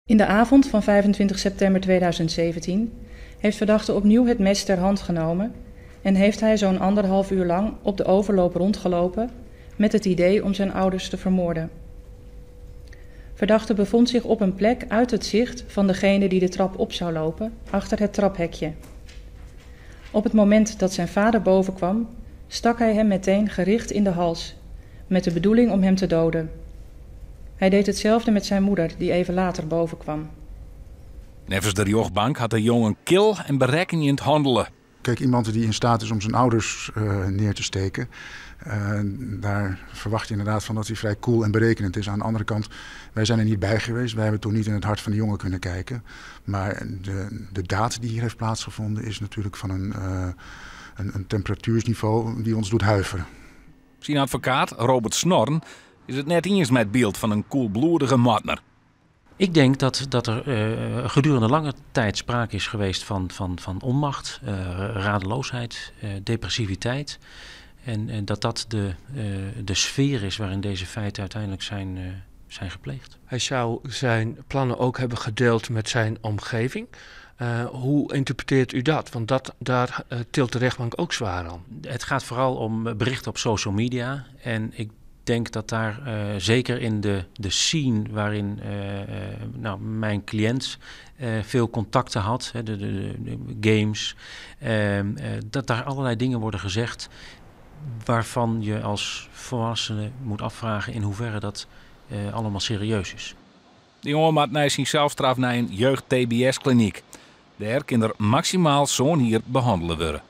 In de avond van 25 september 2017 heeft verdachte opnieuw het mes ter hand genomen en heeft hij zo'n anderhalf uur lang op de overloop rondgelopen met het idee om zijn ouders te vermoorden. Verdachte bevond zich op een plek uit het zicht van degene die de trap op zou lopen, achter het traphekje. Op het moment dat zijn vader boven kwam, stak hij hem meteen gericht in de hals, met de bedoeling om hem te doden. Hij deed hetzelfde met zijn moeder, die even later boven kwam. Neffens de rjochtbank hat de jongen kil en berekkenjend hannele. Kijk, iemand die in staat is om zijn ouders neer te steken, daar verwacht je inderdaad van dat hij vrij koel en berekenend is. Aan de andere kant, wij zijn er niet bij geweest. Wij hebben toen niet in het hart van de jongen kunnen kijken. Maar de daad die hier heeft plaatsgevonden is natuurlijk van een temperatuursniveau die ons doet huiveren. Syn advokaat Robert Snorn is it net iens mei it byld fan in koelbloedige moardner. Ik denk dat er gedurende lange tijd sprake is geweest van onmacht, radeloosheid, depressiviteit. En dat dat de sfeer is waarin deze feiten uiteindelijk zijn gepleegd. Hij zou zijn plannen ook hebben gedeeld met zijn omgeving. Hoe interpreteert u dat? Want daar tilt de rechtbank ook zwaar aan. Het gaat vooral om berichten op social media. En ik denk dat daar zeker in de scene waarin mijn cliënt veel contacten had, hè, de games, dat daar allerlei dingen worden gezegd waarvan je als volwassene moet afvragen in hoeverre dat allemaal serieus is. De jongen moat nei syn selstraf nei in jeugd-T B S-klinyk. Dêr kin er maksimaal sân jier behannele wurde.